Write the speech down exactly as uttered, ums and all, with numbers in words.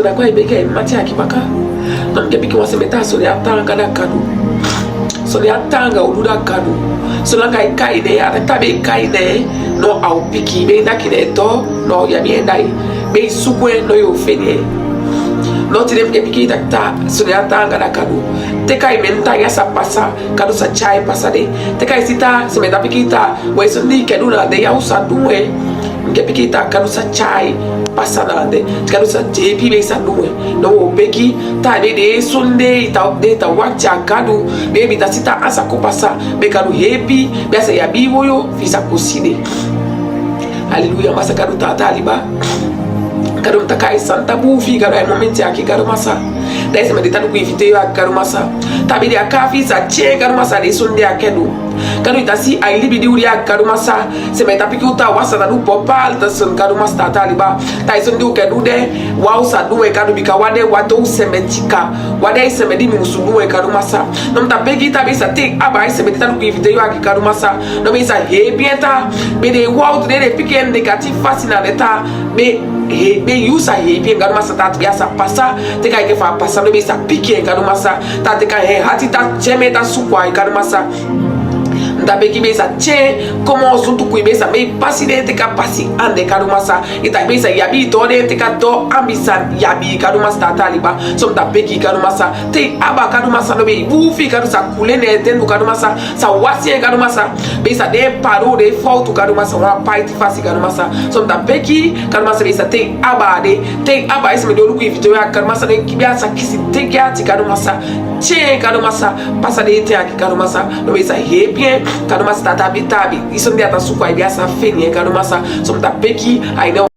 Na kwa i begi ai mati aki baka. No mi ke piki wan seme ta soni a tanga da Gadu. Soni a tanga ulu da Gadu. Solanga i kai ne, a ta be i kai ne, no a o piki, be i daki ne to, no a o yabi en dai. Be i suku en, no i o feni en. No tide mi ke piki i ta ta soni a tanga da Gadu. Te kai menta ya sa pasa, Gadu sa tyai pasa de. Te kai si ta seme ta piki i ta, we so ni ke du na de ya u sa du we. Mi ke piki i ta Gadu sa tyai pasa na de. Gadu sa yeepi be i sa du we. No wo begi ta be de so de i ta, de i ta wakti a Gadu. Be bi ta si ta a sa ko pasa. Be Gadu yeepi, be a sa yabi woyo, fi i sa ko si de. Aleluya, Masa Gadu Tata liba. Gadu mi ta kai santa bun fi i Gadu ai momenti aki Gadu Masa. Da i seme de ta du ku i video aki Gadu Masa. Ta be de a ka fi i sa tyai Gadu Masa de so de a ke du. Gadu i ta si ai libi di u di aki Gadu Masa. Seme ta piki u ta wasa ta du popal ta son Gadu Masa Tata liba. Ta i so de u ke du de. Wa u sa du we Gadu bika wa de wa to u seme tika. Wa de i seme di mi musu du we Gadu Masa. No mi ta begi ta be i sa te aba ai seme de ta du ku i video aki Gadu Masa. No be i sa yeepi en ta. Be de wa u de de piki en negatif fasi na de ta. Be, he, be i u sa yeepi en Gadu Masa ta be a sa pasa. Te kai ke fa pasa no be i sa piki en Gadu Masa. Ta te kai he hati ta tyeme ta suku ai Gadu Masa. Mi ta begi be i sa tyai komo suntu ku i be i sa be i pasi de te ka pasi ande Gadu Masa. I ta be i sa yabi to de te ka to a mi sa yabi Gadu Masa Tata liba. So mi ta begi Gadu Masa. Te aba Gadu Masa no be i bu fi Gadu sa kule ne tendu Gadu Masa. Sa wasi en Gadu Masa. Be i sa de paru de fowtu Gadu Masa. Wa pai ti fasi Gadu Masa. So mi ta begi Gadu Masa be i sa te aba de. Te aba i seme de u du ku i video ya Gadu Masa de ki be a sa kisi te ki ati Gadu Masa. Tyai Gadu Masa. Pasa de te aki Gadu Masa. No be i sa yeepi en Gadu Masa ta ta be ta be. I so de a ta suku ai be a sa feni en Gadu Masa. So mi ta begi ai ne